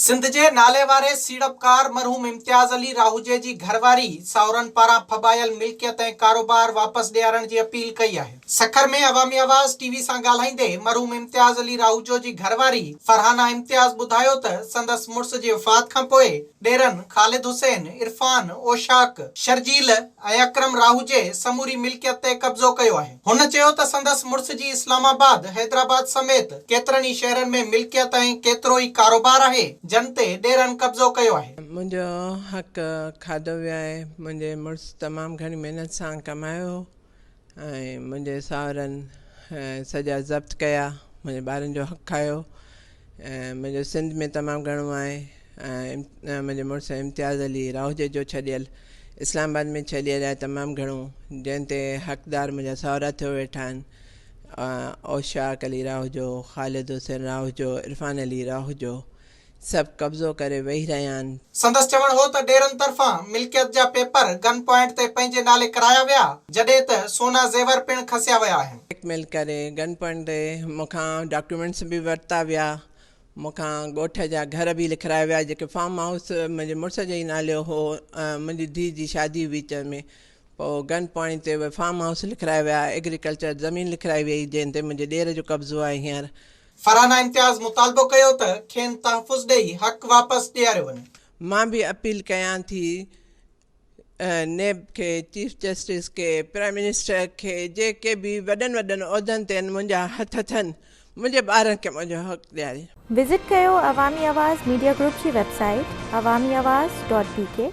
سنڌ جي ناليواري سيڙپڪار مرحوم امتياز علي راهوجي جي گهرواري ساهورن پاران ڦٻايل ملڪيت ۽ ڪاروبار واپس ڏيارڻ جي اپيل ڪئي آهي. سکر ۾ عوامي آواز ٽي وي سان ڳالهائيندي مرحوم امتياز علي راهوجو جي گهرواري فرحانه امتياز ٻڌايو ته سندس مڙس جي وفات کانپوء ڏيرن خالد حسين، عرفان، اوشاق، شرجيل ۽ اڪرم راهوجي سموري ملڪيت تي قبضو ڪيو آهي. هن چيو ته سندس مڙس جي اسلام آباد، حيدرآباد سميت ڪيترن ئي شهرن ۾ ملڪيت ۽ ڪيترو ئي ڪاروبار آهي، جن تي ڏيرن قبضو ڪيو آهي. منهنجو حق کاڌو ويو آهي، منهنجي مڙس تمام گهڻي محنت سان ڪمايو هو ۽ منهنجي ساهرن سڄا ضبط ڪيا، منهنجي ٻارن جو حق کايو، منهنجو سنڌ ۾ تمام گهڻو آهي، منهنجي مڙس امتياز علي راهوجي جو ڇڏيل اسلام آباد ۾ ڇڏيل آهي تمام گهڻو جنهن تي حقدار منهنجا ساهرا ٿيو ويٺا آهن اوشاق علي راهوجو، خالد حسين راهوجو، عرفان علي راهوجو سڀ قبضو ڪري ويهي رهيا آهن. سندس چوڻ هو ته ڏيرن طرفان ملڪيت جا پيپر گن پوائنٽ تي پنهنجي نالي ڪرايا ويا، جڏهن ته سونا زيور پڻ کسيا ويا آهن. بليڪ ميل ڪري گن پوائنٽ تي مون کان ڊاڪيومينٽس به ورتا ويا، مون کان ڳوٺ جا گهر به لکرايا ويا جيڪي فارم هائوس منهنجي مڙس جي ئي نالي هو، منهنجي ڌيء جي شادي هئي وچ ۾ پوء گن پوائنٽ تي اهي فارم هائوس لکرايا ويا، ايگريڪلچر زمين لکرائي ويئي جنهن تي منهنجي ڏير جو قبضو آهي هينئر. فرحانه امتياز مطالبو ڪيو ته کين تحفظ ڏئي حق واپس ڏياريو وڃي. مان به اپيل ڪيان ٿي نيب کي، چيف جسٽس کي، پرائم منسٽر کي جيڪي به وڏن وڏن عهدن تي آهن منهنجا هٿ اٿن منهنجي ٻارن کي منهنجو حق ڏيارين. وزٽ ڪيو عوامي آواز ميڊيا گروپ جي website Awami Awaz dot B K.